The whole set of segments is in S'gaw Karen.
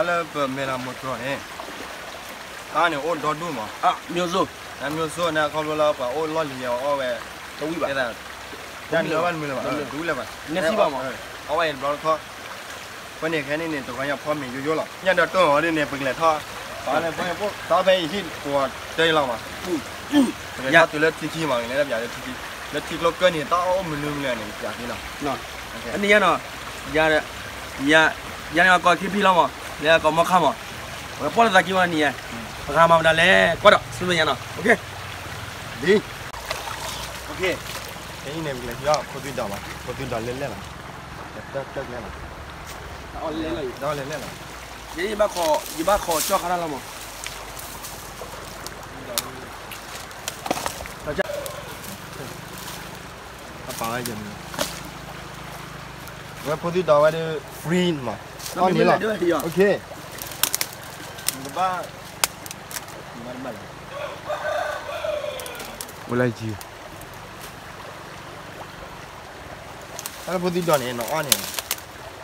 လၢပမဲၢ်လးမိၢ်တြီၢ်န့ၣ် အါန့ၣ်အိၣ်ဒီဒူၣ်မး, မျိုးစိ, မျိုးစိန့ၣ် ခီဖျိလၢပှၤအိၣ်လီၢ်လံၤယဲအီၣ်ဝဲ, တဝံၣ်ဘၣ်, တၢ်နၢဘၣ်နမုာ်လၢၤဘၣ်, တဝံၣ်လၢၤဘၣ်, အီၣ်ဝဲအံၤတဘျီတခီ, အဃိန့ၣ်ခဲန့ၣ်န့ၣ် တဂီၤညါဖီမ့ၤယိယိလီၤ, ညၣ်ဒီးတိၢ်အီၤဒ်န့ၣ် ပကလဲၤထီၣ်, သီဖဲအံၤဟံၣ်ပှၤတၢ်အံၤလီၤမး, ပကလဲၤထီၣ်တုၤလၢထံခံမး, ကလဲၤတၢ်ပျးလၢထံခံ, လၢထံကျိကၢၢ်န့ၣ် တၢ်အိၣ်မနုၤမနုၤန့ၣ် ပျးသ့လီၤ. အန့ၣ်ညါနီၤ, ယၤ, ယၤန့ၣ်အကိးခံဖံလီၤမး, လၢအကိးမီခါမး, ပကပီၣ်လၢသးကံမးနံၤယဲ, ပကမၤမတၤလဲၣ် ကွၢ်ဒီး ဆူမဲာ်ညါနီၤ, ဒ်, ဖဲအံၤန့ၣ် ပကလဲၤထီၣ်ဖိသွံဒီးမး, ဖိသွံဒီးလဲၤလဲၣ်လီၤ, တၢ်လဲၤလဲၣ်လီၤ, ယဘၣ်ခိးကၠီၣ်ခါတၢ်လီၤမး အပာ်ဝဲယမံၤ, ဝဲဖိသံဒီးဝဲဒၣ် free မး, အီၣ်န့ၣ်လီၤ, ကဘၣ်, ဝဲလၢယံၤ, တၢ်လၢဖိသံဒီးန့ၣ် နအီၣ်န့ၣ်, န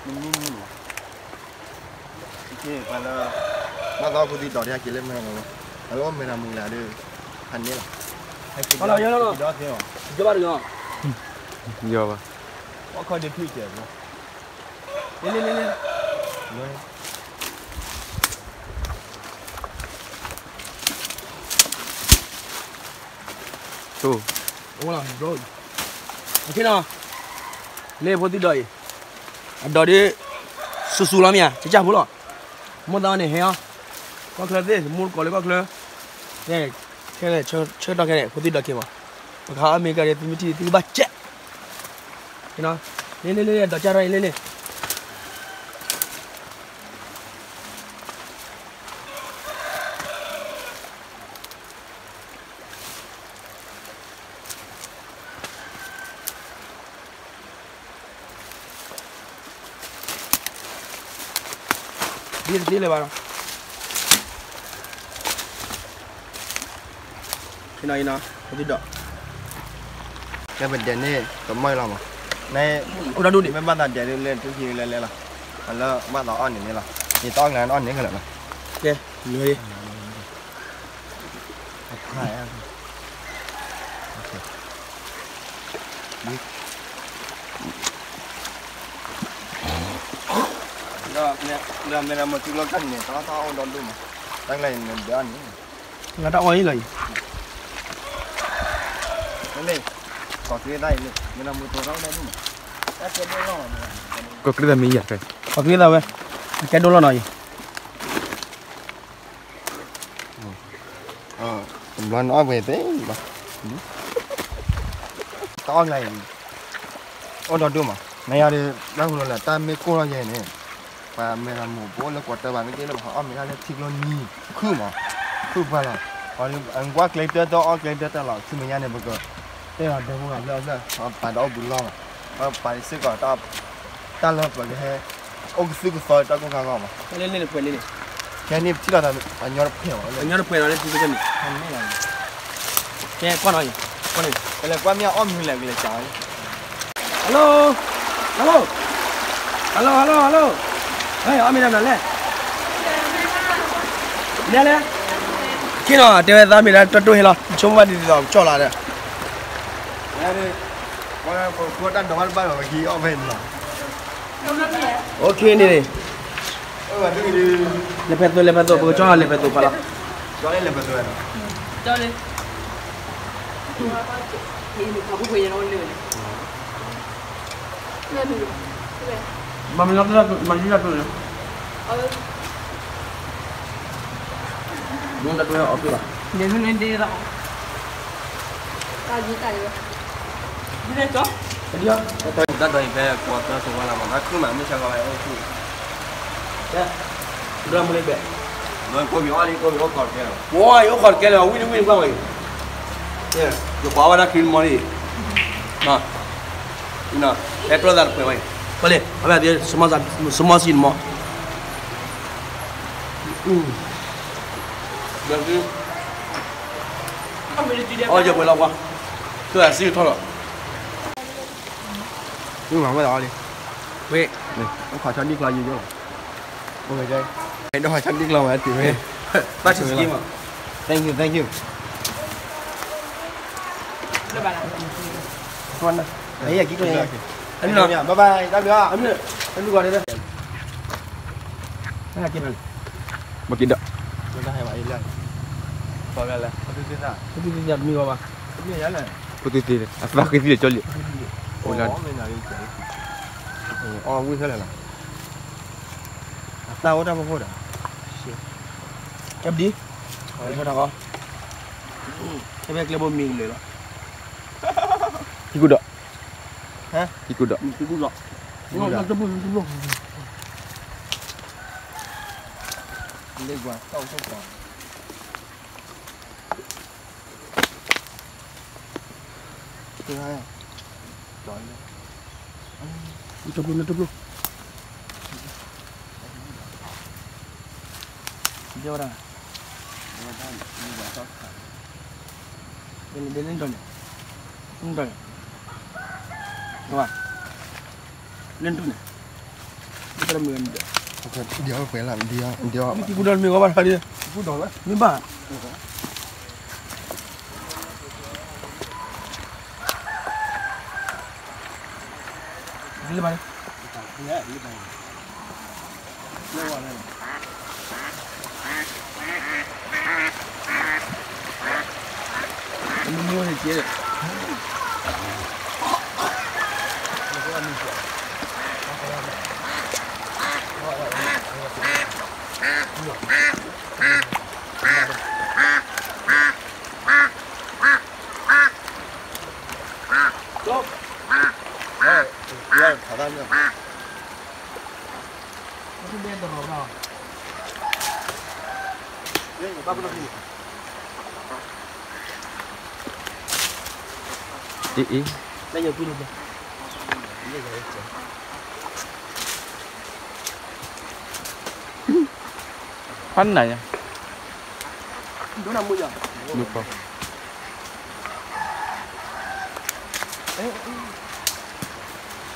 မံမံမး ပှၤလၢ, ဘၣ်သးဖိသံဒီးတဟဲက့ၤလၢမဲၢ်ရမူၤ, အလၢမဲၢ်ရမူၤလဲၣ်ဒီး, ဖးန့ၣ်လီၤ, ဟဲက့ၤဒီးသ့လီၤ, ယဘၣ်တဂ့ၤ, ယဘၣ်, အခီၣ်ဒ့ဖုၣ်ကဲး, လ့လ့လ့လ့, လ့ဖိသံဒီးအံၤ, အဒီးဒ်, စူၤစူၤလီၤမ့ၢ်ဧါ ကစၢ်ဖိလီၤ, မိၢ်သးအီၤန့ၣ်ဟဲအီၤ, ကီၢ်ချၢသ့ၣ် မူတကိးလၢကီၢ်ချၢ, ခဲလၢာ်ဆၢကတီၢ်ခဲလၢာ် ဖိသံဒီးက့ၤမး, ပကဟးအီၣ်မ့ၢ်ကဒီးသုမ့ၢ်ထံၣ်သုကဘၣ်ကဲး, လ့လ့လ့ ဒီးကၢ်ထီၣ်အံၤလ့လ့ ဒ်တသ့လၢၤဘၣ်ဒီး, ဖိသံဒီး, ကဲပဒဲးန့ၣ် တမီၢ်လီၤမး, အိၣ်တၢ်ဒိၣ်န့ၣ် မ့ၢ်ဘၣ်သးဒဲးလၢလဲၣ် ထူၣ်ခံလဲၣ်လဲၣ်လီၤ, အလၢဘၣ်သးအီၣ်န့ၣ်န့ၣ်လီၤ, ယတအီၣ်ကလၢၤအီၣ်န့ၣ်ကလၢာ်လီၤ, ကဲ, ဒီးမဲၢ်မုၢ်ထံကျိကၢၢ်န့ၣ် တၢ်အိၣ်ဒီဒူၣ်မး, တၢ်ကျဲအံၤန့ၣ်ဒဲးအီၣ်န့ၣ်, လၢတၢ်အီၣ်အံၤလီၤအံၤ, ကိးက့ၤသးမ့ၢ်ယၤ, ကိးက့ၤသးဝဲ, အကဲဒိၣ်လီၤနီၤအံၤ တဘျီနအီၣ်ပှဲၤသ့လီၤ, တၢ်အီၣ်ကျါအံၤ, အိၣ်ဒီဒူၣ်မး နယၤဒီး ဘၣ်ဃိလၢတၢ်မ့ၢ်ကိၢ်လီၤယဲန့ၣ်, ပှၤမဲၢ်လီၤမူးပအိၣ်လၢကွီးတၢ်ဘၣ်မ့ၢ်က့လၢပှၤအီၣ်မ့ၢ်ဒၣ်လၢထံကျိနံၤ ခုၣ်မး, ခုၣ်ပှၢ်လီၤ, ပှၤအကွၢ်ကျဲတၢ်တၢ်အီၣ်ကျဲတၢ်တၢ်လီၤ ဆူမဲာ်ညါန့ၣ် ပကတဲလီၤဒီဖိဂၤဖျၢၣ်ဖျၢၣ် ပာ်ဒီးအိၣ်ဘူးလီၤမး, ပာ်ဒံးစ့ၢ်ကီး တၢ်လၢပကဟဲ အိၣ်ကသုၣ်ကသီတၢ်ကိၢ်ခါဂီၢ်မး, လ့လ့လ့လ့, ခဲန့ၣ်ပထံၣ်လီၤသး ပှၤညီတဖှဲးမး ပှၤညီတဖှဲးလီၤလၢထံကျိန့ၣ်, ကဲကွၢ်နီၤအံၤ, ကွၢ်န့ၣ် ပလဲၤကွၢ်မ့ၢ်အီၣ်မနုၤလဲၣ် ကလဲၤစးဝဲ, hello, hello, hello, hello, hello, အီၣ်မ့ၢ်ဒၣ်မနုၤလဲၣ်, လဲၤလဲၤ, ခ့နီၤ တဲဝဲသးမ့ၢ်ဒၣ်တၢ်တိၢ်ဟဲလီၤ ဆိကမိၣ်ဘၣ်ဒ်သိးကၠီၣ်လီၤဒီး ပတၢ်ဒိးဘၣ်တဘၣ်လီၤ ပကဟံးအီၣ်ဖဲန့ၣ်လီၤ, အိၣ်ခ့န့ၣ်န့ၣ်, လဲၤဖဲသိး လဲၤဖဲသိး ပကကၠီၣ်လီၤ လဲၤဖဲသိးဖးလီၤ, လဲၤဖဲသိး, မၤမ့ၢ်လီၤ မၤမ့ၢ်လီၤ မ့ၢ်တၢ်တွဲအီၤပ့ၢ်ဘၣ်, တၢ်ဒီးအံၤဖဲကွီၢ်တၢ်စိဝါလီၤမး တၢ်ခုၣ်မး မ့ၢ်ဆါကီးဝဲအိၣ်ခုၣ်, ဒွဲမူလ့ဘဲၣ်, ကိးမံၤအီၣ်လံ ကိးမံၤအိၣ်ခိးတကဲလၢၤ, ဝဲအိၣ်ခိးတကဲလၢၤ ဝံၣ်တဝံၣ်တကွၢ်ဝဲအံၤ, ယကွၢ်ဝဲဒၣ်ခရံာ်မီၤလံ, အဲၣ်ကျီသးတပှဲၤဝဲအံၤ, ကွၢ်လံ အဝဲသ့ၣ် စမီစံနမီၤ အီၣ်ယပှဲၤလီၤကွၢ်, ကၢၢ်အစံၣ်ထီၣ်လီၤ, မၤဝဲလီၤလံ, ဝဲ, အိၣ်ခိးဆီဒံၣ်ကျီယိယိလီၤ, အိၣ်ဝဲကဲ ဒီးဟးဆါဒ်ကျီမး တုၤဝဲ ဘၣ်ဆူၣ်စကံမး Thank you, thank you. ဘၣ်ဘၣ် တၢ်ဘျုးအီၤ မ့ၢ်က့ၤဒီး ဖိသ့ၣ်သ့ၣ် အသးဃ့သံဒီးကၠီလံ အီၣ်ဝံၣ်ခဲလၢာ်လီၤ အသးအိၣ်တၢ်ဖီခိၣ်ဒီး ကဲပဒံ ကဲပဒံ ကဲပကျဲဘိမံၤကလၢာ်လီၤ ဟံၣ်ကူၣ်ဒီး ဟံၣ်ကူၣ်ဒီး ဟံၣ်ကူၣ်ဒီး လ့ၣ်ကွၢ် တၢ်အိၣ်ဆိးကွၢ် တဘျုး တဘျုး ဒ်ဝဲဒၣ် ဒ်လၢဒ်လၢဒ်န့ၣ် ဒ်န့ၣ် လၢဒ်န့ၣ် ဒ်တရမုၢ် ဒ်အီၤ ဒ်အီၤ မ့ၢ်တံၤကူၣ်ဒီးမ့ၢ်ဂီၤဘၣ်ထီၣ်ဒ် မ့ၢ်ဘၣ် လၢဘၣ်န့ၣ် မ့ၢ်မ့ၢ်ဝဲန့ၣ်ကဲ အ့ အ့ ဖးနၤညါ ဒိၣ်နၤမုၢ်ယါ မုၢ်ဖီ လီၤ ပှၤသးဘူးဘူး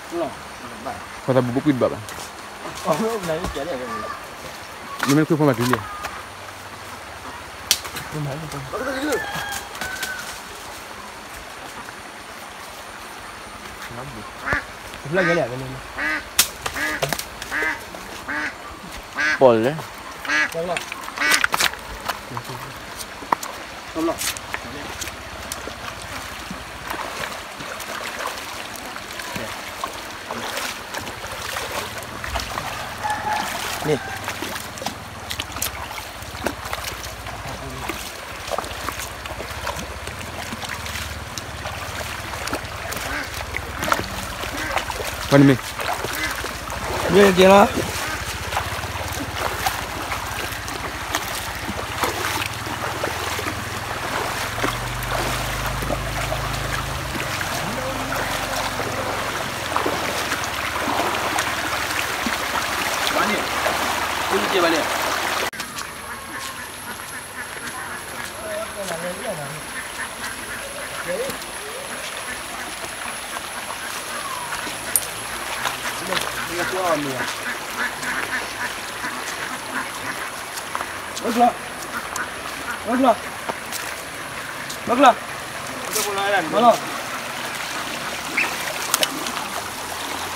ကွံာ်တဘၣ်ဘၣ် နမ့ၢ်ကွံာ်ဖီမၤတုၤလံ ပီၣ်လဲၣ် န့ၣ် ဝဲန့ၣ်မ့ၢ် မ့ၢ်ကဲလီၤ ဘၣ်န့ၣ် ဘၣ်န့ၣ် မ့ၢ်ကျီ မ့ၢ်ကျီ မ့ၢ်လီၤ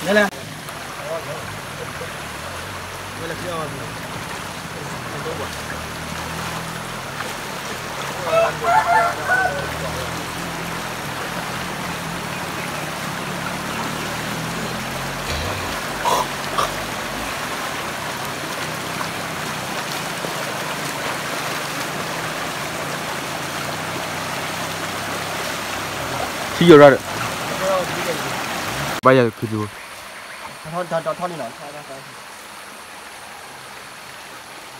လဲၤလဲၤ ထံယိၤရၣ်ဒီး ဘၣ်ယၤခုသူ ဘၣ်လီၤ ဖီန့ၣ် တၢ်မံ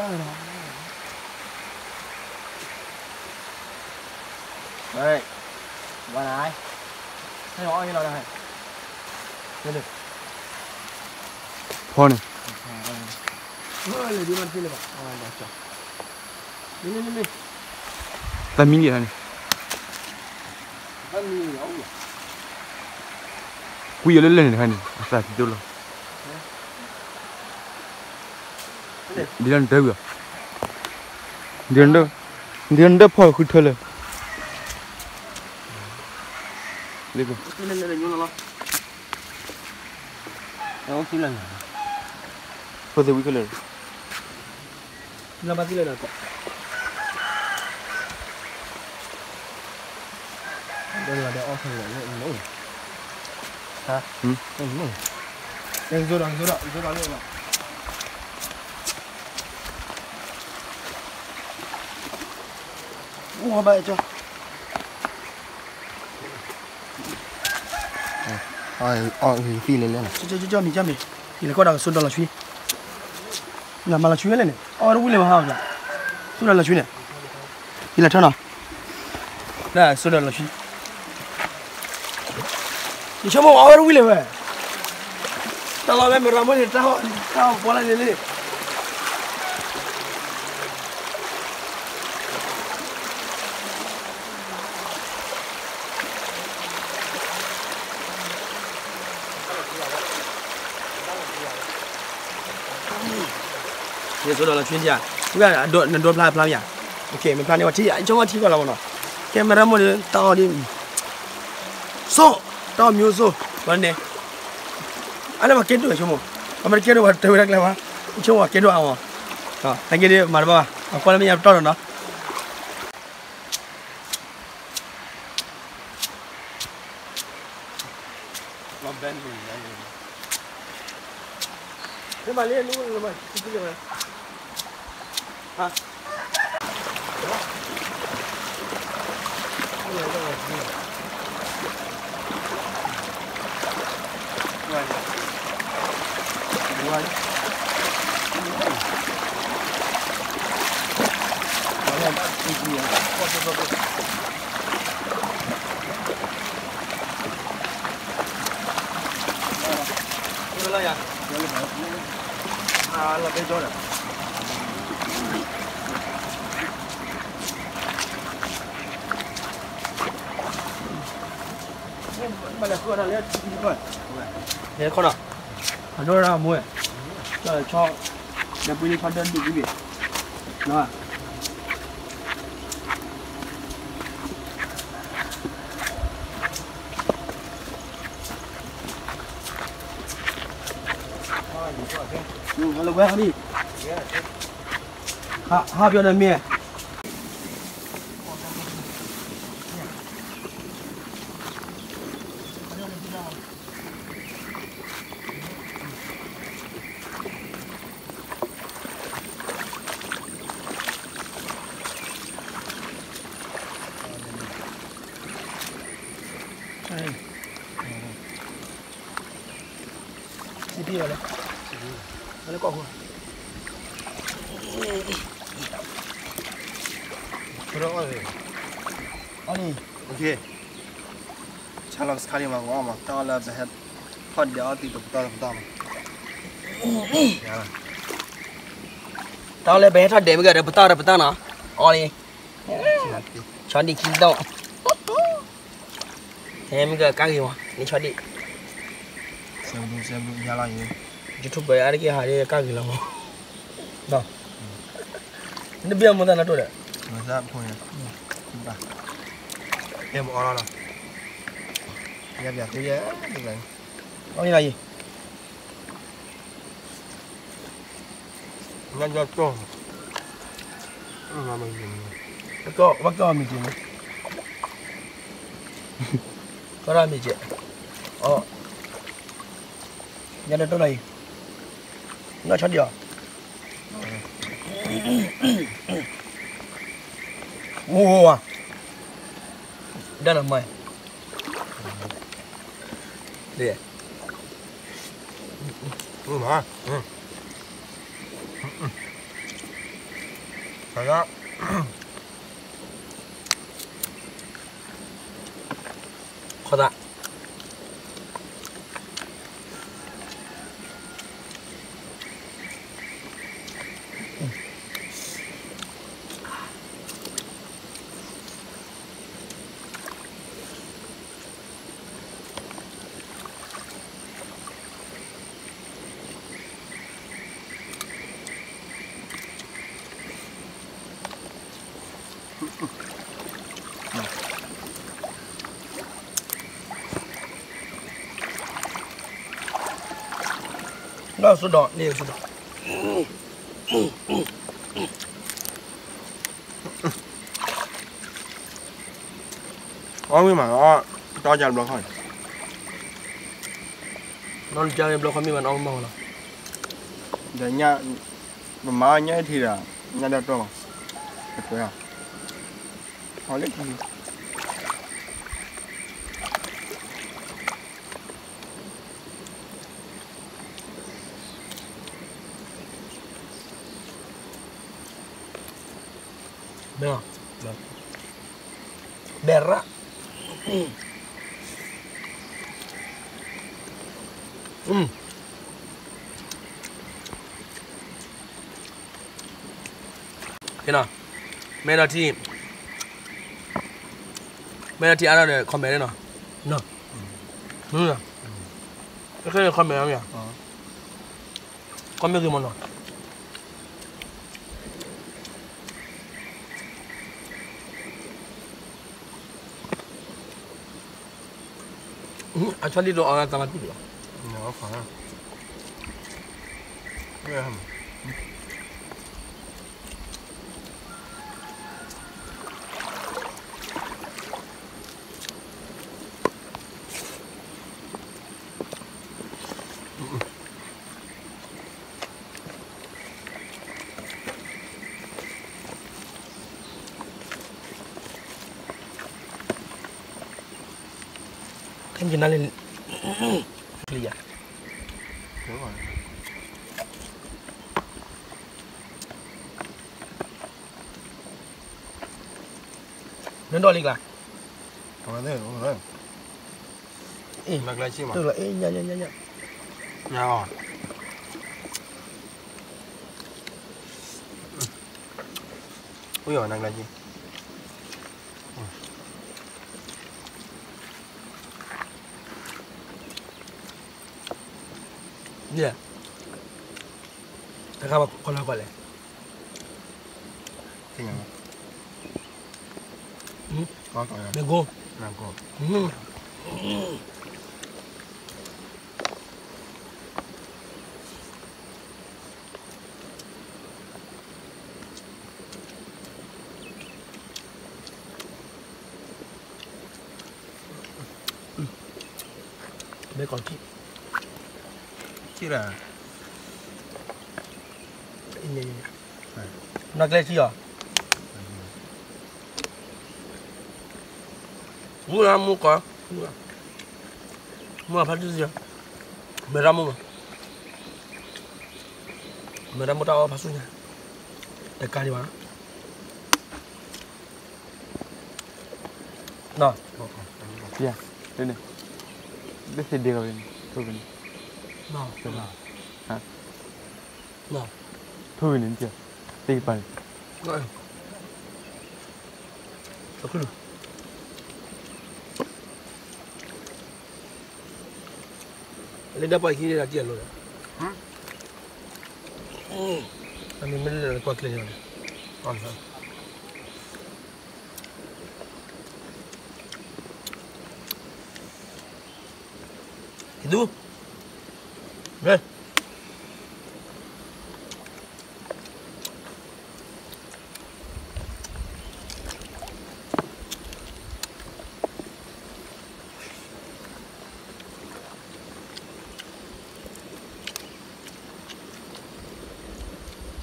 လံတခါန့ၣ် ကွံာ်အီၤလၢလၢၢ်န့ၣ်တခါန့ၣ် အသးတဒိၣ်လီၤ ဒ်လၢနတၢ်ဝံၤ, ဒ်နတၢ်ဖီၣ်ဃုထၢလၢ, ဖီၣ်သ့ဝံၤခဲလၢာ်, လၢဘၣ်သ့လၢာ်ဒီး ဒီးအီၣ်ခဲလၢာ်လၢအိၣ်, ဟါ, အိၣ်, ကဲက့ၤဒီး က့ၤဒီး က့ၤဒီးလၢ, အိၣ်ဘၣ်ကၠီ အီၣ်ဂ့ၤသံလဲၣ်လဲၣ်, ကၠီမံၤ ကၠီမံၤ, ယလဲၤကွၢ်ဒီးကစိဒီးလီၤဆွံ, မၤလီၤဆွံဝဲလဲၣ်န့ၣ် အီၣ်ဝဲတဝံၣ်လၢၤဘၣ်ဟါ, စိဒီးလီၤဆွံန့ၣ်, ယလဲၤထၢနီၤ, လၢစိဒီးလီၤဆွံ, ယဆိကမိၣ်အီၣ်ဝဲတဝံၣ်လၢၤဝဲ, တၢ်လီၤဝဲမ့ၢ်ရၤမိၢ်န့ၣ် တၢ်ဟီၣ်ပှီၢ်လၢန့ၣ်လံ ယဆိဒီးလီၤဆွံယၤ, နဒိဖျါဖျါမ့ၢ်ယၤ, မ့ၢ်ဖျါန့ၣ် ဝဲထံၣ်ဆိကမိၣ်ထံကီၢ်လီၤမ့ၢ်နီၤ, ကဲမ့ၢ်ရၤမိၢ်န့ၣ် တၢ်အီၣ်ဒ် စိ, တၢ်အီၣ်မံၤစိ, ဘၣ်န့ၣ်, အလၢပှၤကဲဒိၣ်ဆိကမိၣ်, ပှၤမ့ၢ်တကဲဒိၣ်ပှၤတဝဲဒၣ်ကျဲဘၣ်, ဆိကမိၣ်ပှၤကဲဒိၣ်အဂီၢ်, နာ်က့ဒ်မၤတဘၣ်ဘၣ်, အကွၢ်လၢမ့ၢ်ယၤပတီၢ်ဒီးနီၤ လဲၤခီနီၤ, အဒိရၣ်မိၢ်, ကၠီ, လဲၤပှ့ၤလၢဆီဒၢဒုးကွံာ်ဘ့ၣ်, နီၤ, ဟါ, ဟါပျီန့ၣ်မ့ၢ် စံးပ့ၢ်ဘၣ်လဲၣ်, လၢကီၢ်ခိၣ်, အီၣ်လံ, ဆါလီၤစခါလံမး ကအီၣ်မး တၢ်အီၣ်လၢပဟဲထီၣ်ဒဲးအီၣ်သံတပတီၢ်တပတီၢ်မး, တၢ်အီၣ်လၢပဟဲထီၣ်ဒဲးမ့ၢ်ဂ့ၤ တပတီၢ်တပတီၢ်နီၤ, အီၣ်လံ, ဆီဒံၣ်ခံတီၢ် ဟဲမ့ၢ်ကကါဂ့ၤဝဲ န့ၣ်ဆီဒံၣ်, စဲဘျုးစဲဘျုးယါလီၤယံၤ, ယထူၣ်ပှဲၤအါတက့ၢ်ဟးဒ်ကါဂ့ၤလီၤမး, နဘၣ်အမိၢ်သၣ်နတိၢ်ဒီး, တဲမအီလီၤ, ယါပျးသုယဲ, အီၣ်လီၤယံၤ နကၠီ, ကၠီ, ဘၣ်ကၠီမံၤက့ၤန့ၣ်, ကၠီရၣ်မံၤက့ၤ, အီ, ညါတတီၢ်လီၤအံၤ, နီၢ်ဆီဒံၣ်အီၤ, အိၣ်ဝါ, ဒၣ်နမါ, ဒ် မၤ, ခီသး, ဒီးစိဒီးန့ၣ်စိဒီး, အီမ့ၢ်မးလီၤ, တီၢ်ကဘျီခီန့ၣ်, နီၢ်ကဘျီခီမ့ၢ်မး နအီမ့ၢ်မးလီၤ, ဒီးညၣ်, ပမၤအီၣ်ညၣ်အထံဒီး, ညၣ်ဒၣ်တီၢ်မး, တကွဲး, ဟီလၢခံ ဘဲ, ဘဲရၣ်, ကဲနီၤ, မ့ၢ်ဒီးထံ, မ့ၢ်ဒီးထံအါထီၣ်ဒီး comment နီၤ, နီၤ, တခဲန့ၣ် comment မ့ၢ်ဧါ, comment ဂ့ၤမးနီၤ. အဆီလံဒီးအီၤသးမၤတူၢ်လီၤ. ခဲကနၣ်လၢ, ချံယၤ, နဒိးလံကျါ, အ့ၣ်, ညၣ်ညၣ်ညၣ်ညၣ်, တခါဘၣ်ကီလၢကွၢ်လဲၣ်, မ့ၢ်ကိၢ်, မ့ၢ်ကီၢ်ထံ, ထံလၢ, နီၢ်ကျဲထံအီၤ, မူလၢမူကီၢ်, မူလၢဖးဒိၣ်, မဲၢ်ရၣ်မိၢ်မး, မဲၢ်ရၣ်မိၢ်တၢ်အီၣ်ဖးဆူညါ, တကးဒံးဘၣ်, နီၤ, န့ၣ်, ဘၣ်သ့ၣ်ဒ့ဂၤဝဲန့ၣ်, ထိၣ်ဝဲန့ၣ်, ထိၣ်ဝဲန့ၣ်, သ့ၣ်ကပၤန့ၣ်, လၢဒၣ်ပှၤခံန့ၣ်ဒီးကဲအလိၤဒီး, အမ့ၢ်မ့ၢ်လၢကွၢ်ကျဲန့ၣ်ဒီး, ဒူ, တၢ်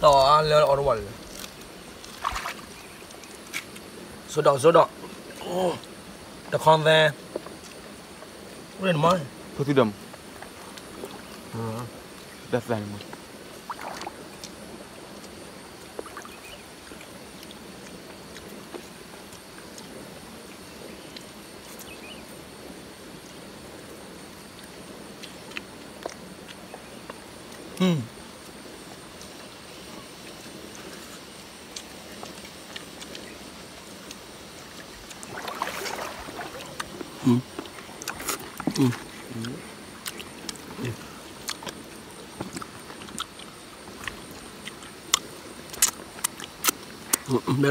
အီၣ်အါလၢအီၣ်တဝီလၢ်လၢ်, စိဒီးစိဒီး, တခီသဲ, အိၣ်န့ၣ်မး, ဖိသံဒီးမး, တၢ်သးန့ၣ်မး. မ့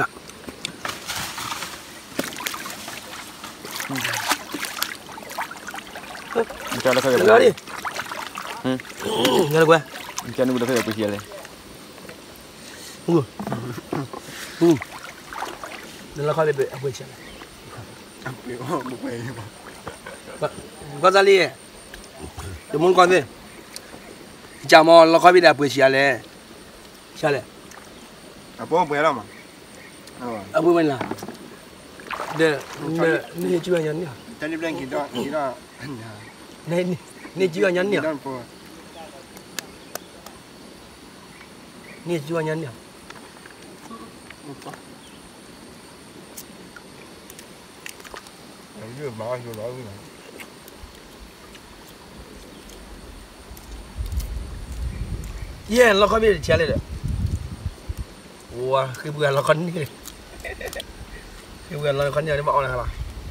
ၢ်လၢ, မ့ၢ်လၢ, မ့ၢ်လၢ, ကနုကဒီးဖဲအပှ့ၤဆံးလဲၣ်. နလီခီဘ့ၣ်အပှ့ၤဆံးလဲၣ်. ကီၢ်သးလံ, တမူတကီၢ်သ့ၣ်, ကမီၤလီခီဘ့ၣ်ဒီးအပှ့ၤဆံးလဲၣ်, ဆံးလဲၣ်. အပှ့ၤလီၤမး, အပှ့ၤဝဲလီၤ, ဒီး, နဟ့ၣ်ကၠူအညီန့ၣ်, န့ၣ်ကၠူအညီန့ၣ်, န့ၣ်ကၠူအညီန့ၣ်. ယဲၢ်လီခီဘ့ၣ်တဆံးလဲၣ်ဒီး, ဝါဃ့ပှၤလီခီန့ၣ်, ဃ့ပှၤလီခီန့ၣ်ဘ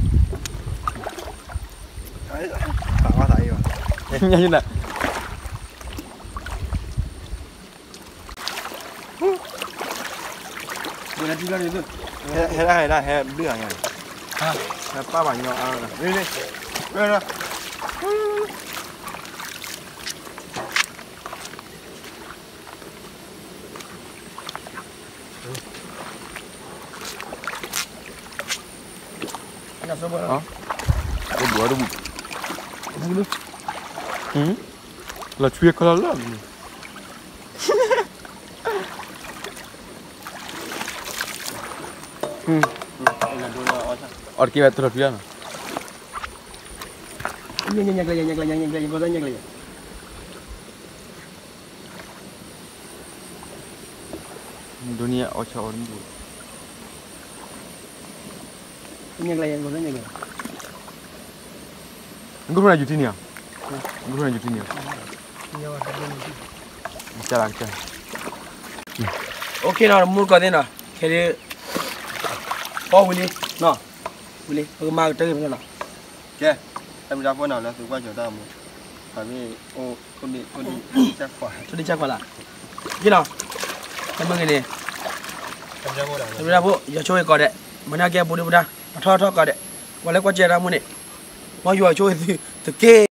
ၣ်အီၣ်နၤလီၤ. ဟဲဒၣ် ဟဲဒၣ် ဟဲဘျုးအီၤညါ, ဟဲပၢ်ဘၣ်ညီအါ, လီၤဆွံခီလီလၢ်, အီၣ်တက့ၢ်ဝဲတလီၤထွံလီၤနီၤ, ဒိးန့ၢ်အီၣ်ဆၣ်အီၣ်တမူ, ကရူၢ်နယူၤထံန့ၣ်, ကရူၢ်နယူၤထံန့ၣ်, အိၣ်ခ့နီၤ တမူတကီၢ်သ့ၣ်နီၤ, ခဲဒ်, အီၣ်ဝံၤလံ, ဝံၤလံ ပကမၤကတၢၢ်ဖဲနီၤ, ကဲ, တၢ်မုၢ်တၢ်ဖိနီၤလၢသုကွၢ်စၢၤတၢ်မူ, ထိၣ်ဒ့ၣ်ကွၢ်လၢ်, ယ့နီၤ, တမုၢ်ဂ့ၤန့ၣ်, တမုၢ်တၢ်ဖိ ယွၤဆိၣ်ဂ့ၤကိးဂၤဒဲး, မၤန့ၢ်က့ၤအဘူးဒီးပတၢ်, အထီၣ်ထီၣ်ကိးဂၤဒဲး, ပှၤလၢကွၢ်စၢၤတၢ်မူန့ၣ်, မ်ယွၤဆိၣ်ဂ့ၤသုတက့ၢ်.